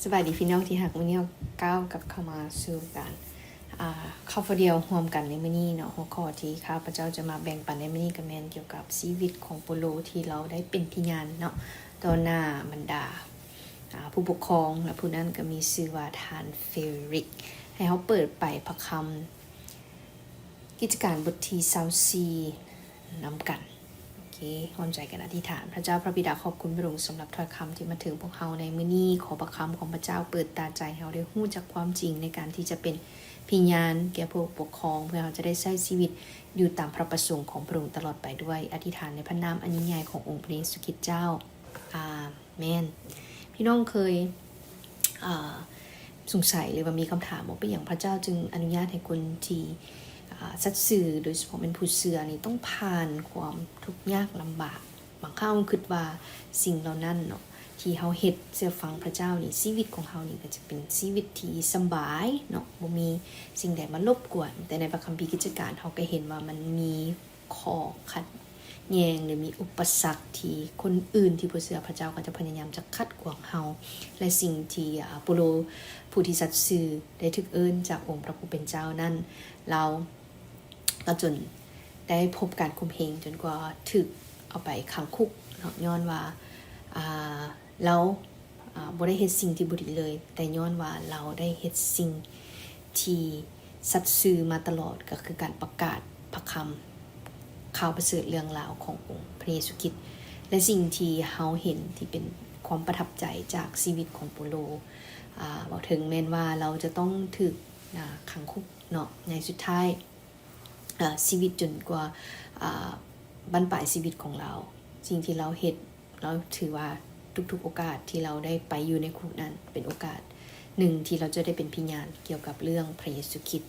ສະບາຍດີພີ່ນ້ອງທີ່ຮັກ, ມື້ນີ້ເຮົາກ້າວກັບເຂົ້າມາສູ່ການ ອ່າ ເຂົ້າຟ້າດຽວຮ່ວມກັນໃນມື້ນີ້ເນາະ. ຫົວຂໍ້ທີ່ຂ້າພະເຈົ້າຈະມາແບ່ງປັນໃນມື້ນີ້ກໍແມ່ນກ່ຽວກັບຊີວິດຂອງໂປໂລ ທີ່ລາວໄດ້ເປັນພະຍານເນາະ ຕໍ່ໜ້າບັນດາ ອ່າ ຜູ້ປົກຄອງ ແລະ ຜູ້ນັ້ນກໍມີຊື່ວ່າທ່ານເຟລິກ. ໃຫ້ເຮົາເປີດໄປພະຄຳ ກິດຈະການບົດທີຊາວສີ່ນຳກັນ. ໂອເຄ, ຮ່ວມໃຈກັນອະທິຖານ. ພະເຈົ້າພະບິດາ, ຂອບຄຸນພະອົງສຳລັບຖ້ອຍຄຳທີ່ມາເຖິງພວກເຮົາໃນມື້ນີ້. ຂໍພະຄຳຂອງພະເຈົ້າເປີດຕາໃຈໃຫ້ເຮົາໄດ້ຮູ້ຈັກຄວາມຈິງ ໃນການທີ່ຈະເປັນພະຍານແກ່ຜູ້ປົກຄອງ, ເພື່ອເຮົາຈະໄດ້ໃຊ້ຊີວິດຢູ່ຕາມພະປະສົງຂອງພະອົງຕະຫຼອດໄປດ້ວຍ. ອະທິຖານໃນພະນາມອັນຍິ່ງໃຫຍ່ຂອງອົງພະເຢຊູຄຣິດເຈົ້າ. ອາ ແມ່ນ. ພີ່ນ້ອງເຄີຍ ເອີ ສົງໄສ ຫຼືວ່າມີຄຳຖາມວ່າ ເປັນຫຍັງພະເຈົ້າຈຶ່ງອະນຸຍາດໃຫ້ຄົນທີ່ ເອີ ສັດຊື່ ໂດຍສະເພາະແມ່ນຜູ້ເຊື່ອນີ້ ຕ້ອງຜ່ານຄວາມທຸກຍາກລຳບາກ? ບາງຄັ້ງເຮົາຄິດວ່າສິ່ງເຫຼົ່ານັ້ນເນາະ ທີ່ເຮົາເຮັດເຊື່ອຟັງພະເຈົ້ານີ້ ຊີວິດຂອງເຮົານີ້ກໍຈະເປັນຊີວິດທີ່ສະບາຍເນາະ ບໍ່ມີສິ່ງໃດມາລົບກວນ. ແຕ່ໃນພະຄຳພີກິດຈະການ ເຮົາກໍເຫັນວ່າມັນມີ ຂໍ້ຂັດແຍ່ງ ຫຼື ມີອຸປະສັກທີ່ຄົນອື່ນທີ່ບໍ່ເຊື່ອພະເຈົ້າກໍຈະພະຍາຍາມຈະຂັດຂວາງເຮົາ ແລະ ສິ່ງທີ່ ອາ ໂປໂລ ຜູ້ທີ່ສັດຊື່ ໄດ້ຖືກເອີ້ນຈາກອົງພະຜູ້ເປັນເຈົ້ານັ້ນ ລາວກໍຈົນໄດ້ພົບການຂົ່ມເຫງ ຈົນກວ່າຖືກເອົາໄປຂັງຄຸກເນາະ ຍ້ອນວ່າ ອາ ລາວ ອາ ບໍ່ໄດ້ເຮັດສິ່ງທີ່ບໍ່ດີເລີຍ, ແຕ່ຍ້ອນວ່າລາວໄດ້ເຮັດສິ່ງທີ່ສັດຊື່ມາຕະຫຼອດ, ກໍຄືການປະກາດພະຄຳຂ່າວປະເສີດເລື່ອງລາວຂອງອົງພະເຢຊູຄຣິດ. ແລະ ສິ່ງທີ່ເຮົາເຫັນທີ່ເປັນຄວາມປະທັບໃຈຈາກຊີວິດຂອງໂປໂລ, ອາ ເວົ້າເຖິງແມ່ນວ່າລາວຈະຕ້ອງຖືກ ອາ ຂັງຄຸກເນາະ, ໃນສຸດທ້າຍ ເອີ ຊີວິດຈົນກວ່າ ອາ ບັ້ນປາຍຊີວິດຂອງລາວ. ສິ່ງທີ່ລາວເຮັດ, ລາວຖືວ່າທຸກໆໂອກາດທີ່ລາວໄດ້ໄປຢູ່ໃນຄຸກນັ້ນ ເປັນໂອກາດໜຶ່ງທີ່ລາວຈະໄດ້ເປັນພະຍານກ່ຽວກັບເລື່ອງພະເຢຊູຄຣິດ.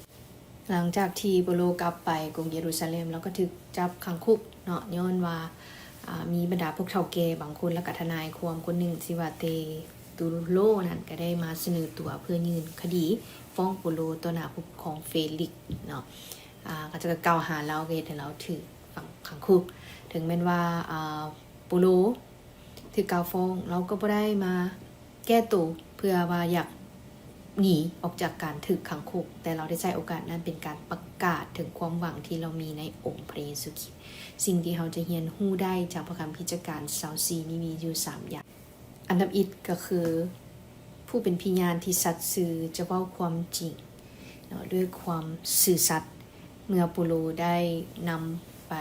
ຫຼັງຈາກທີ່ໂປໂລກັບໄປກຸງເຢຣູຊາເລັມ, ລາວກໍຖືກຈັບຂັງຄຸກເນາະ, ຍ້ອນວ່າ ອາ ມີບັນດາພວກເຖົ້າແກ່ບາງຄົນ ແລະ ກະທະນາຍຄວາມຄົນໜຶ່ງ ຊື່ວ່າເຕຕູໂລນັ້ນ ກໍໄດ້ມາສະເໜີຕົວເພື່ອຍື່ນຄະດີຟ້ອງໂປໂລຕໍ່ໜ້າຜູ້ປົກຄອງເຟລິກເນາະ. ອາ ເຂົາເຈົ້າກໍກ່າວຫາລາວ ກໍເຮັດໃຫ້ລາວຖືກຂັງ ຂັງຄຸກ. ເຖິງແມ່ນວ່າ ອາ ໂປໂລຖືກກ່າວຟ້ອງ, ລາວກໍບໍ່ໄດ້ມາແກ້ໂຕເພື່ອວ່າຢາກໜີອອກຈາກການຖືກຂັງຄຸກ, ແຕ່ລາວໄດ້ໃຊ້ໂອກາດນັ້ນເປັນການປະກາດເຖິງຄວາມຫວັງທີ່ລາວມີໃນອົງພະເຢຊູຄຣິດ. ສິ່ງທີ່ເຮົາຈະຮຽນຮູ້ໄດ້ຈາກພະຄຳພີຈັກການຊາວສີ່ນີ້ມີຢູ່ສາມຢ່າງ. ອັນດັບເອັດກໍຄື ຜູ້ເປັນພະຍານທີ່ສັດຊື່ຈະເວົ້າຄວາມຈິງເນາະ ດ້ວຍຄວາມຊື່ສັດ ເມື່ອໂປໂລໄດ້ນຳໄປ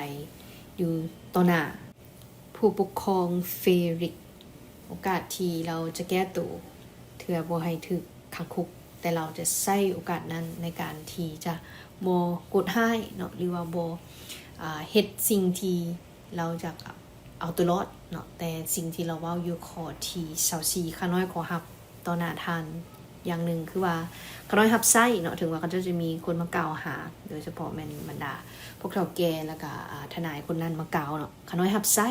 ຢູ່ຕໍ່ໜ້າຜູ້ປົກຄອງເຟລິກ. ໂອກາດທີ່ລາວຈະແກ້ໂຕເພື່ອບໍ່ໃຫ້ຖືກຂັງຄຸກ, ແຕ່ລາວຈະໃຊ້ໂອກາດນັ້ນໃນການທີ່ຈະບໍ່ໂກດຮ້າຍເນາະ ຫຼືວ່າບໍ່ ອາ ເຮັດສິ່ງທີ່ ລາວຈະເອົາຕົວລອດເນາະ, ແຕ່ສິ່ງທີ່ລາວເວົ້າຢູ່ຂໍ້ທີຊາວສີ່ ຂ້ານ້ອຍຂໍຮັບຕໍ່ໜ້າທ່ານຢ່າງໜຶ່ງ ຄືວ່າຂ້ານ້ອຍຮັບໃຊ້ເນາະ, ເຖິງວ່າເຂົາເຈົ້າຈະມີຄົນມາກ່າວຫາ ໂດຍສະເພາະແມ່ນບັນດາພວກເຖົ້າແກ່ ແລ້ວກະ ອາ ທະນາຍຄົນນັ້ນມາກ່າວເນາະ, ຂ້ານ້ອຍຮັບໃຊ້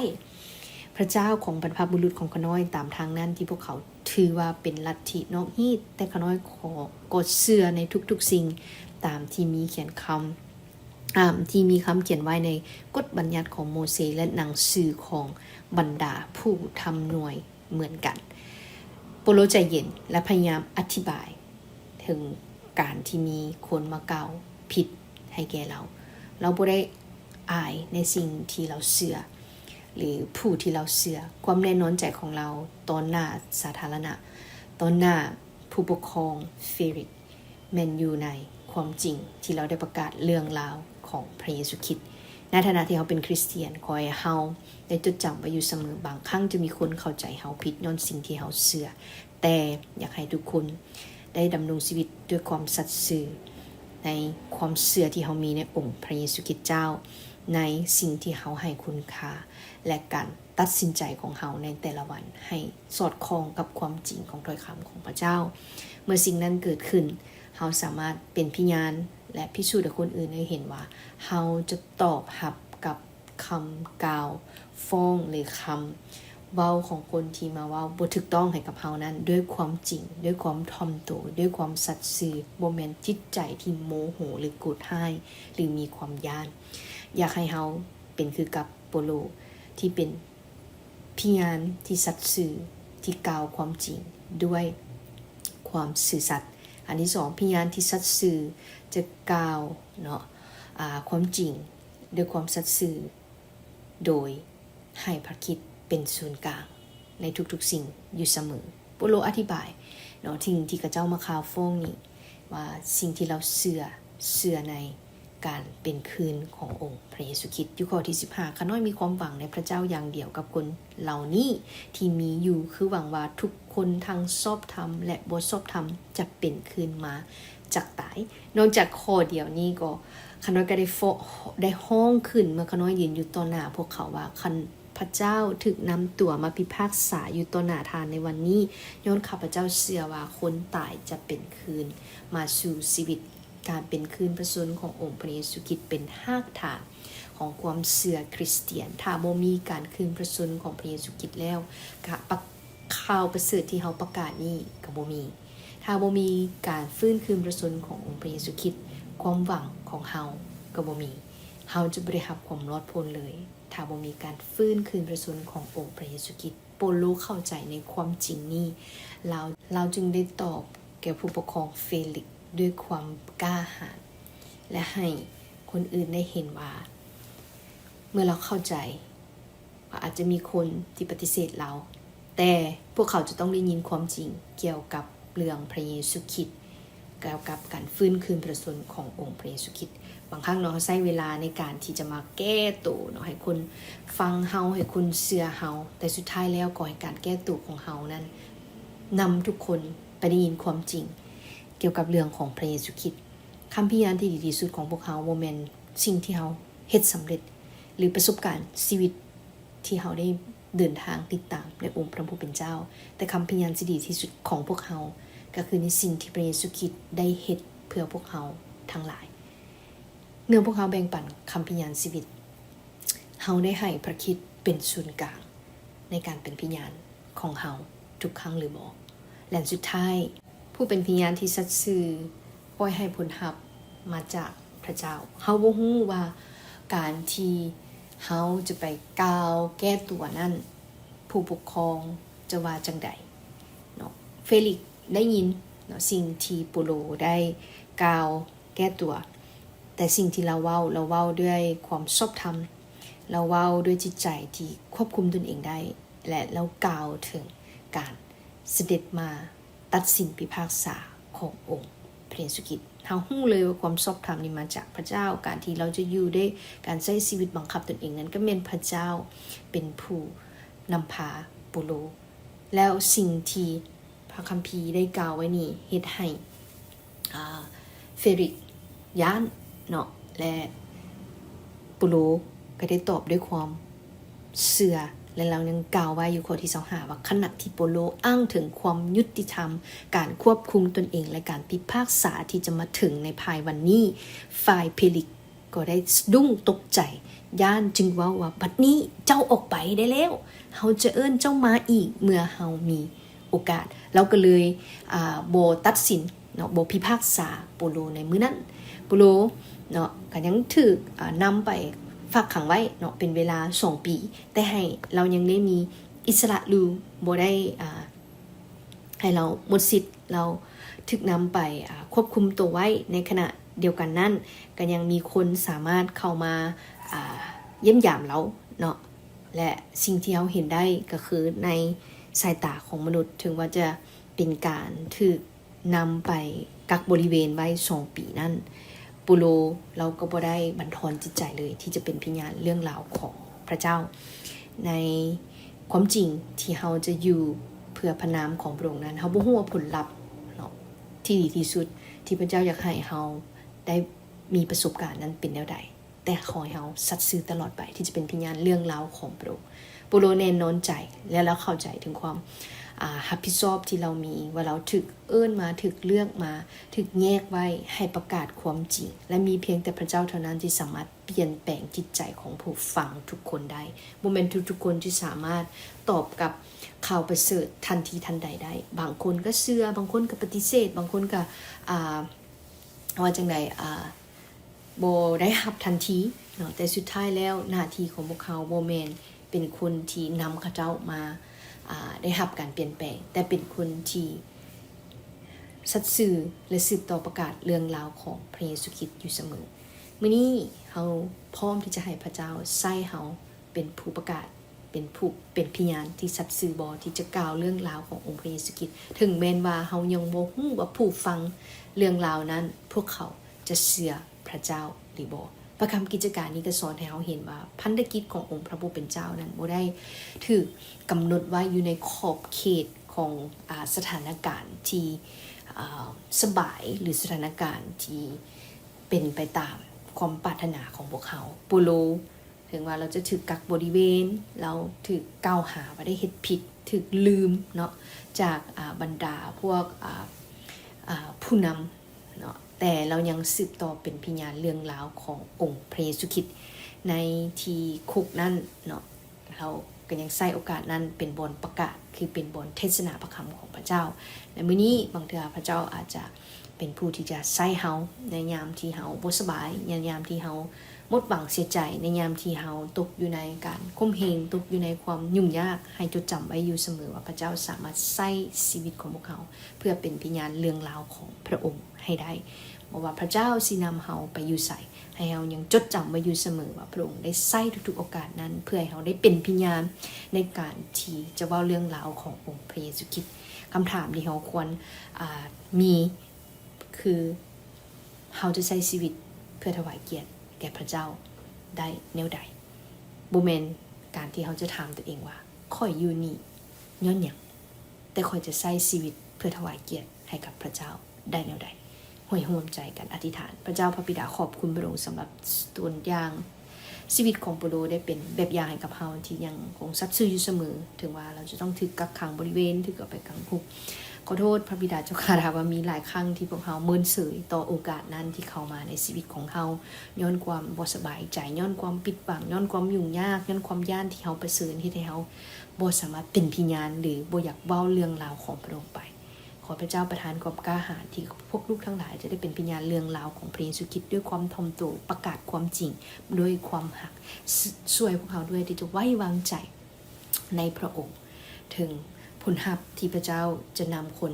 ພະເຈົ້າຂອງບັນພະບຸລຸດຂອງຂ້ານ້ອຍຕາມທາງນັ້ນ ທີ່ພວກເຂົາຖືວ່າເປັນລັດທິນອກຮີດ, ແຕ່ຂ້ານ້ອຍກໍ ກໍເຊື່ອໃນທຸກໆສິ່ງຕາມທີ່ມີຂຽນຄຳ ຕາມທີ່ມີຄຳຂຽນໄວ້ໃນກົດບັນຍັດຂອງໂມເຊ ແລະ ໜັງສືຂອງບັນດາຜູ້ທຳນວຍເໝືອນກັນ. ໂປໂລໃຈເຢັນ ແລະ ພະຍາຍາມອະທິບາຍເຖິງການທີ່ມີຄົນມາກ່າວຜິດໃຫ້ແກ່ລາວ. ລາວບໍ່ໄດ້ອາຍໃນສິ່ງທີ່ລາວເຊື່ອ ຫຼື ຜູ້ທີ່ລາວເຊື່ອ. ຄວາມແນ່ນອນໃຈຂອງລາວຕໍ່ໜ້າສາທາລະນະ, ຕໍ່ໜ້າຜູ້ປົກຄອງເຟລິກ ແມ່ນຢູ່ໃນຄວາມຈິງທີ່ລາວໄດ້ປະກາດເລື່ອງລາວຂອງພະເຢຊູຄຣິດ. ໃນຖານະທີ່ເຮົາເປັນຄຣິສຕຽນ, ຂໍໃຫ້ເຮົາໄດ້ຈົດຈຳໄວ້ຢູ່ສະເໝີ, ບາງຄັ້ງຈະມີຄົນເຂົ້າໃຈເຮົາຜິດຍ້ອນສິ່ງທີ່ເຮົາເຊື່ອ, ແຕ່ຢາກໃຫ້ທຸກຄົນໄດ້ດຳລົງຊີວິດດ້ວຍຄວາມສັດຊື່ໃນຄວາມເຊື່ອທີ່ເຮົາມີໃນອົງພະເຢຊູຄຣິດເຈົ້າ, ໃນສິ່ງທີ່ເຮົາໃຫ້ຄຸນຄ່າ ແລະ ການ ຕັດສິນໃຈຂອງເຮົາໃນແຕ່ລະວັນໃຫ້ສອດຄ່ອງກັບຄວາມຈິງຂອງຖ້ອຍຄຳຂອງພະເຈົ້າ. ເມື່ອສິ່ງນັ້ນເກີດຂຶ້ນ, ເຮົາສາມາດເປັນພະຍານ ແລະ ພິສູດໃຫ້ຄົນອື່ນໄດ້ເຫັນວ່າ ເຮົາຈະຕອບຮັບກັບຄຳກ່າວຟ້ອງ ຫຼື ຄຳເວົ້າຂອງຄົນທີ່ມາເວົ້າບໍ່ຖືກຕ້ອງໃຫ້ກັບເຮົານັ້ນ ດ້ວຍຄວາມຈິງ, ດ້ວຍຄວາມຖ່ອມໂຕ, ດ້ວຍຄວາມສັດຊື່, ບໍ່ແມ່ນຈິດໃຈທີ່ໂມໂຫ ຫຼື ໂກດຮ້າຍ ຫຼື ມີຄວາມຢ້ານ. ຢາກໃຫ້ເຮົາເປັນຄືກັບ ໂປໂລ ທີ່ເປັນພະຍານທີ່ສັດຊື່ ທີ່ກ່າວຄວາມຈິງດ້ວຍ ຄວາມຊື່ສັດ. ອັນທີສອງ, ພະຍານທີ່ສັດຊື່ຈະກ່າວເນາະ ອາ ຄວາມຈິງດ້ວຍຄວາມສັດຊື່ ໂດຍໃຫ້ພະຄຣິດເປັນສູນກາງໃນທຸກໆສິ່ງຢູ່ສະເໝີ. ເປາໂລອະທິບາຍເນາະ ສິ່ງທີ່ເຂົາເຈົ້າມາຂ່າວຟ້ອງນີ້ ວ່າສິ່ງທີ່ລາວເຊື່ອ, ເຊື່ອໃນການເປັນຄືນຂອງອົງພະເຢຊູຄຣິດ. ຢູ່ຂໍ້ທີສິບຫ້າ, ຂ້ານ້ອຍມີຄວາມຫວັງໃນພະເຈົ້າຢ່າງດຽວກັບຄົນເຫຼົ່ານີ້ທີ່ມີຢູ່ ຄືຫວັງວ່າທຸກຄົນທັງຊອບທຳ ແລະ ບໍ່ຊອບທຳ ຈະເປັນຄືນມາຈາກຕາຍ. ນອກຈາກຂໍ້ດຽວນີ້ກໍ ຂ້ານ້ອຍກໍໄດ້ຟ້ອງ, ໄດ້ຮ້ອງຂຶ້ນເມື່ອຂ້ານ້ອຍຢືນຢູ່ຕໍ່ໜ້າພວກເຂົາວ່າ ຄັນ ພະເຈົ້າຖືກນຳຕົວມາພິພາກສາຢູ່ຕໍ່ໜ້າທ່ານໃນວັນນີ້, ຍ້ອນຂ້າພະເຈົ້າເຊື່ອວ່າຄົນຕາຍຈະເປັນຄືນມາສູ່ຊີວິດ. ການເປັນຄືນພະຊົນຂອງອົງພະເຢຊູຄຣິດເປັນຮາກຖານຂອງຄວາມເຊື່ອຄຣິສຕຽນ. ຖ້າບໍ່ມີການຄືນພະຊົນຂອງພະເຢຊູຄຣິດແລ້ວ, ກະປະ, ຂ່າວປະເສີດທີ່ເຮົາປະກາດນີ້ກໍບໍ່ມີ. ຖ້າບໍ່ມີການຟື້ນຄືນພະຊົນຂອງອົງພະເຢຊູຄຣິດ, ຄວາມຫວັງຂອງເຮົາກໍບໍ່ມີ. ເຮົາຈະບໍ່ໄດ້ຮັບຄວາມລອດພົ້ນເລີຍ ຖ້າບໍ່ມີການຟື້ນຄືນພະຊົນຂອງອົງພະເຢຊູຄຣິດ. ເປາໂລເຂົ້າໃຈໃນຄວາມຈິງນີ້, ລາວ, ລາວຈຶ່ງໄດ້ຕອບແກ່ຜູ້ປົກຄອງເຟລິກດ້ວຍຄວາມກ້າຫານ ແລະ ໃຫ້ຄົນອື່ນໄດ້ເຫັນວ່າ ເມື່ອລາວເຂົ້າໃຈວ່າອາດຈະມີຄົນທີ່ປະຕິເສດລາວ, ແຕ່ພວກເຂົາຈະຕ້ອງໄດ້ຍິນຄວາມຈິງກ່ຽວກັບເລື່ອງພະເຢຊູຄຣິດ. ກ່ຽວກັບການຟື້ນຄືນພະຊົນຂອງອົງພະເຢຊູຄຣິດ. ບາງຄັ້ງເນາະ ເຮົາໃຊ້ເວລາໃນການທີ່ຈະມາແກ້ໂຕເນາະ ໃຫ້ຄົນຟັງເຮົາ, ໃຫ້ຄົນເຊື່ອເຮົາ, ແຕ່ສຸດທ້າຍແລ້ວກໍໃຫ້ການແກ້ໂຕຂອງເຮົານັ້ນນຳທຸກຄົນໄປໄດ້ຍິນຄວາມຈິງກ່ຽວກັບເລື່ອງຂອງພະເຢຊູຄຣິດ. ຄຳພິຍານທີ່ດີທີ່ສຸດຂອງພວກເຮົາບໍ່ແມ່ນສິ່ງທີ່ເຮົາເຮັດສຳເລັດ ຫຼື ປະສົບການຊີວິດ ທີ່ເຮົາໄດ້ເດີນທາງຕິດຕາມໃນອົງພະຜູ້ເປັນເຈົ້າ, ແຕ່ຄຳພະຍານທີ່ດີທີ່ສຸດຂອງພວກເຮົາ ກໍຄືໃນສິ່ງທີ່ພະເຢຊູຄຣິດໄດ້ເຮັດເພື່ອພວກເຮົາທັງຫຼາຍ. ເມື່ອພວກເຮົາແບ່ງປັນຄຳພະຍານຊີວິດ, ເຮົາໄດ້ໃຫ້ພະຄຣິດເປັນສູນກາງໃນການເປັນພະຍານຂອງເຮົາທຸກຄັ້ງຫຼືບໍ່? ແລະ ອັນສຸດທ້າຍ, ຜູ້ເປັນພະຍານທີ່ສັດຊື່ ປ່ອຍໃຫ້ຜົນຮັບມາຈາກພະເຈົ້າ. ເຮົາບໍ່ຮູ້ວ່າການທີ່ເຮົາຈະໄປກ່າວແກ້ຕົວນັ້ນ ຜູ້ປົກຄອງຈະວ່າຈັ່ງໃດເນາະ. ເຟລິກໄດ້ຍິນເນາະ ສິ່ງທີ່ເປາໂລໄດ້ກ່າວແກ້ຕົວ, ແຕ່ສິ່ງທີ່ລາວເວົ້າ, ລາວເວົ້າດ້ວຍຄວາມຊອບທຳ, ລາວເວົ້າດ້ວຍຈິດໃຈທີ່ຄວບຄຸມຕົນເອງໄດ້ ແລະ ລາວກ່າວເຖິງການສະເດັດມາ ຕັດສິນພິພາກສາຂອງອົງພະເຢຊູຄຣິດ. ເຮົາຮູ້ເລີຍວ່າຄວາມຊອບທຳນີ້ມາຈາກພະເຈົ້າ. ການທີ່ລາວຈະຢູ່ໄດ້, ການໃຊ້ຊີວິດບັງຄັບຕົນເອງນັ້ນ ກໍແມ່ນພະເຈົ້າເປັນຜູ້ນຳພາເປາໂລ. ແລ້ວສິ່ງທີ່ພະຄຳພີໄດ້ກ່າວໄວ້ນີ້ ເຮັດໃຫ້ ອາ ເຟລິກຢ້ານເນາະ ແລະ ເປາໂລກໍໄດ້ຕອບດ້ວຍຄວາມເຊື່ອ ແລະ ລາວຍັງກ່າວໄວ້ຢູ່ຂໍ້ທີຊາວຫ້າວ່າ ຂະນະທີ່ເປາໂລອ້າງເຖິງຄວາມຍຸຕິທຳ, ການຄວບຄຸມຕົນເອງ ແລະ ການພິພາກສາທີ່ຈະມາເຖິງໃນພາຍວັນນີ້, ຝ່າຍເຟລິກກໍໄດ້ສະດຸ້ງຕົກໃຈ, ຢ້ານ, ຈຶ່ງເວົ້າວ່າ ບັດນີ້ເຈົ້າອອກໄປໄດ້ແລ້ວ, ເຮົາຈະເອີ້ນເຈົ້າມາອີກເມື່ອເຮົາມີ ໂອກາດ. ລາວກໍເລີຍ ອາ ບໍ່ຕັດສິນເນາະ, ບໍ່ພິພາກສາເປາໂລໃນມື້ນັ້ນ. ເປາໂລເນາະ ກໍຍັງຖືກ ອາ ນຳໄປຝາກຂັງໄວ້ເນາະ ເປັນເວລາສອງປີ, ແຕ່ໃຫ້ລາວຍັງໄດ້ມີອິດສະຫຼະຢູ່, ບໍ່ໄດ້ ອາ ໃຫ້ລາວໝົດສິດ. ລາວຖືກນຳໄປ ອາ ຄວບຄຸມຕົວໄວ້. ໃນຂະນະດຽວກັນນັ້ນ ກໍຍັງມີຄົນສາມາດເຂົ້າມາ ອາ ຢ້ຽມຢາມລາວເນາະ. ແລະ ສິ່ງທີ່ເຮົາເຫັນໄດ້ກໍຄືໃນສາຍຕາຂອງມະນຸດ, ເຖິງວ່າຈະເປັນການຖືກນຳໄປກັກບໍລິເວນໄວ້ສອງປີນັ້ນ, ເປາໂລລາວກໍບໍ່ໄດ້ບັນທອນຈິດໃຈເລີຍ ທີ່ຈະເປັນພະຍານເລື່ອງລາວຂອງພະເຈົ້າ. ໃນຄວາມຈິງທີ່ເຮົາຈະຢູ່ເພື່ອພະນາມຂອງພະອົງນັ້ນ, ເຮົາບໍ່ຮູ້ວ່າຜົນລັບເນາະ ທີ່ດີທີ່ສຸດທີ່ພະເຈົ້າຢາກໃຫ້ເຮົາໄດ້ມີປະສົບການນັ້ນເປັນແນວໃດ. ແຕ່ຂໍໃຫ້ເຮົາສັດຊື່ຕະຫຼອດໄປ ທີ່ຈະເປັນພະຍານເລື່ອງລາວຂອງພະອົງ. ເປາໂລແນ່ນອນໃຈ ແລະ ລາວເຂົ້າໃຈເຖິງຄວາມ ອາ ຮັບຜິດຊອບທີ່ລາວມີ, ວ່າລາວຖືກເອີ້ນມາ, ຖືກເລືອກມາ, ຖືກແຍກໄວ້ໃຫ້ປະກາດຄວາມຈິງ, ແລະ ມີພຽງແຕ່ພະເຈົ້າເທົ່ານັ້ນທີ່ສາມາດປ່ຽນແປງຈິດໃຈຂອງຜູ້ຟັງທຸກຄົນໄດ້. ບໍ່ແມ່ນທຸກໆຄົນທີ່ສາມາດຕອບກັບຂ່າວປະເສີດທັນທີທັນໃດໄດ້. ບາງຄົນກໍເຊື່ອ, ບາງຄົນກໍປະຕິເສດ, ບາງຄົນກໍ ອາ ວ່າຈັ່ງໃດ ອາ ບໍ່ໄດ້ຮັບທັນທີເນາະ, ແຕ່ສຸດທ້າຍແລ້ວໜ້າທີ່ຂອງພວກເຮົາບໍ່ແມ່ນເປັນຄົນທີ່ນຳເຂົາເຈົ້າມາ ອາ ໄດ້ຮັບການປ່ຽນແປງ, ແຕ່ເປັນຄົນທີ່ ສັດຊື່ ແລະ ສືບຕໍ່ປະກາດເລື່ອງລາວຂອງພຣະເຢຊູຄຣິດຢູ່ສະເໝີ. ມື້ນີ້ເຮົາພ້ອມທີ່ຈະໃຫ້ພຣະເຈົ້າໃຊ້ເຮົາເປັນຜູ້ປະກາດ, ເປັນຜູ້, ເປັນພະຍານທີ່ສັດຊື່ບໍ່ ທີ່ຈະກ່າວເລື່ອງລາວຂອງອົງພຣະເຢຊູຄຣິດ, ເຖິງແມ່ນວ່າເຮົາຍັງບໍ່ຮູ້ວ່າຜູ້ຟັງເລື່ອງລາວນັ້ນ ພວກເຂົາຈະເຊື່ອພຣະເຈົ້າຫຼືບໍ່. ພະຄຳກິດຈະການນີ້ກໍສອນໃຫ້ເຮົາເຫັນວ່າ ພັນທະກິດຂອງອົງພຣະຜູ້ເປັນເຈົ້ານັ້ນບໍ່ໄດ້ຖືກກຳນົດໄວ້ຢູ່ໃນຂອບເຂດຂອງ, ອາ, ສະຖານະການທີ່, ອາ, ສະບາຍ ຫຼື ສະຖານະການທີ່ເປັນໄປຕາມຄວາມປາດຖະໜາຂອງພວກເຮົາ. ເປົາໂລ ເຖິງວ່າລາວຈະຖືກກັກບໍລິເວນ, ລາວຖືກກ່າວຫາວ່າໄດ້ເຮັດຜິດ, ຖືກລືມເນາະ ຈາກ, ອາ, ບັນດາພວກ, ອາ, ອາ, ຜູ້ນຳເນາະ, ແຕ່ລາວຍັງສືບຕໍ່ເປັນພະຍານເລື່ອງລາວຂອງອົງພຣະເຢຊູຄຣິດໃນທີ່ຄຸກນັ້ນເນາະ. ເຮົາກໍຍັງໃຊ້ໂອກາດນັ້ນເປັນບ່ອນປະກາດ, ຄືເປັນບ່ອນເທດສະໜາພະຄຳຂອງພະເຈົ້າ. ແລະ ມື້ນີ້ບາງເທື່ອພະເຈົ້າອາດຈະເປັນຜູ້ທີ່ຈະໃຊ້ເຮົາໃນຍາມທີ່ເຮົາບໍ່ສະບາຍ, ໃນຍາມທີ່ເຮົາໝົດຫວັງເສຍໃຈ, ໃນຍາມທີ່ເຮົາຕົກຢູ່ໃນການຂົ່ມເຫງ, ຕົກຢູ່ໃນຄວາມຫຍຸ້ງຍາກ, ໃຫ້ຈົດຈຳໄວ້ຢູ່ສະເໝີວ່າພະເຈົ້າສາມາດໃຊ້ຊີວິດຂອງພວກເຮົາເພື່ອເປັນພະຍານເລື່ອງລາວຂອງພະອົງໃຫ້ໄດ້. ບໍ່ວ່າພະເຈົ້າຊິນຳເຮົາໄປຢູ່ໃສ, ໃຫ້ເຮົາຍັງຈົດຈຳໄວ້ຢູ່ສະເໝີວ່າພະອົງໄດ້ໃຊ້ທຸກໆໂອກາດນັ້ນ ເພື່ອໃຫ້ເຮົາໄດ້ເປັນພະຍານໃນການທີ່ຈະເວົ້າເລື່ອງລາວຂອງອົງພະເຢຊູຄຣິດ. ຄຳຖາມທີ່ເຮົາຄວນ, ອາ, ມີຄື ເຮົາຈະໃຊ້ຊີວິດເພື່ອຖວາຍກຽດແກ່ພະເຈົ້າໄດ້ແນວໃດ? ບໍ່ແມ່ນການທີ່ເຮົາຈະຖາມຕົວເອງວ່າ ຂ້ອຍຢູ່ນີ້ຍ້ອນຫຍັງ? ແຕ່ຂ້ອຍຈະໃຊ້ຊີວິດເພື່ອຖວາຍກຽດໃຫ້ກັບພະເຈົ້າໄດ້ແນວໃດ? ຮ່ວມ, ຮ່ວມໃຈກັນອະທິຖານ. ພະເຈົ້າພະບິດາ ຂອບຄຸນພະອົງສຳລັບຕົວຢ່າງຊີວິດຂອງເປົາໂລ ໄດ້ເປັນແບບຢ່າງໃຫ້ກັບເຮົາທີ່ຍັງຄົງສັດຊື່ຢູ່ສະເໝີ, ເຖິງວ່າເຮົາຈະຕ້ອງຖືກກັກຂັງບໍລິເວນ, ຖືກເອົາໄປຂັງຄຸກ. ຂໍໂທດພະບິດາເຈົ້າຂ້າ ຖ້າວ່າມີຫຼາຍຄັ້ງທີ່ພວກເຮົາເມີນເສີຍຕໍ່ໂອກາດນັ້ນທີ່ເຂົ້າມາໃນຊີວິດຂອງເຮົາ, ຍ້ອນຄວາມບໍ່ສະບາຍໃຈ, ຍ້ອນຄວາມຜິດຫວັງ, ຍ້ອນຄວາມຫຍຸ້ງຍາກ, ຍ້ອນຄວາມຢ້ານທີ່ເຮົາປະເຊີນ ເຮັດໃຫ້ເຮົາບໍ່ສາມາດເປັນພະຍານ ຫຼື ບໍ່ຢາກເວົ້າເລື່ອງລາວຂອງພະອົງໄປ. ຂໍພະເຈົ້າປະທານຄວາມກ້າຫານທີ່ພວກລູກທັງຫຼາຍຈະໄດ້ເປັນພະຍານເລື່ອງລາວຂອງພະເຢຊູຄຣິດດ້ວຍຄວາມຖ່ອມໂຕ, ປະກາດຄວາມຈິງດ້ວຍຄວາມຮັກ. ຊ່ວຍພວກເຮົາດ້ວຍທີ່ຈະໄວ້ວາງໃຈໃນພະອົງ, ເຖິງຜົນຮັບທີ່ພະເຈົ້າຈະນຳຄົນ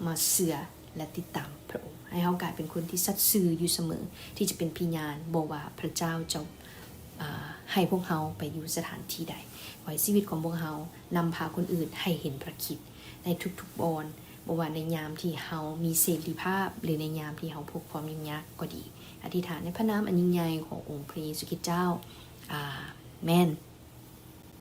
ມາເຊື່ອ ແລະ ຕິດຕາມພະອົງ. ໃຫ້ເຮົາກາຍເປັນຄົນທີ່ສັດຊື່ຢູ່ສະເໝີ, ທີ່ຈະເປັນພະຍານ, ບໍ່ວ່າພະເຈົ້າຈະ, ອາ, ໃຫ້ພວກເຮົາໄປຢູ່ສະຖານທີ່ໃດ. ຂໍໃຫ້ຊີວິດຂອງພວກເຮົານຳພາຄົນອື່ນໃຫ້ເຫັນພຣະຄຣິດໃນທຸກໆບ່ອນ, ບໍ່ວ່າໃນຍາມທີ່ເຮົາມີເສລີພາບ ຫຼື ໃນຍາມທີ່ເຮົາພົບຄວາມຫຍຸ້ງຍາກກໍດີ. ອະທິຖານໃນພະນາມອັນຍິ່ງໃຫຍ່ຂອງອົງພະເຢຊູຄຣິດເຈົ້າ. ອາເມນ.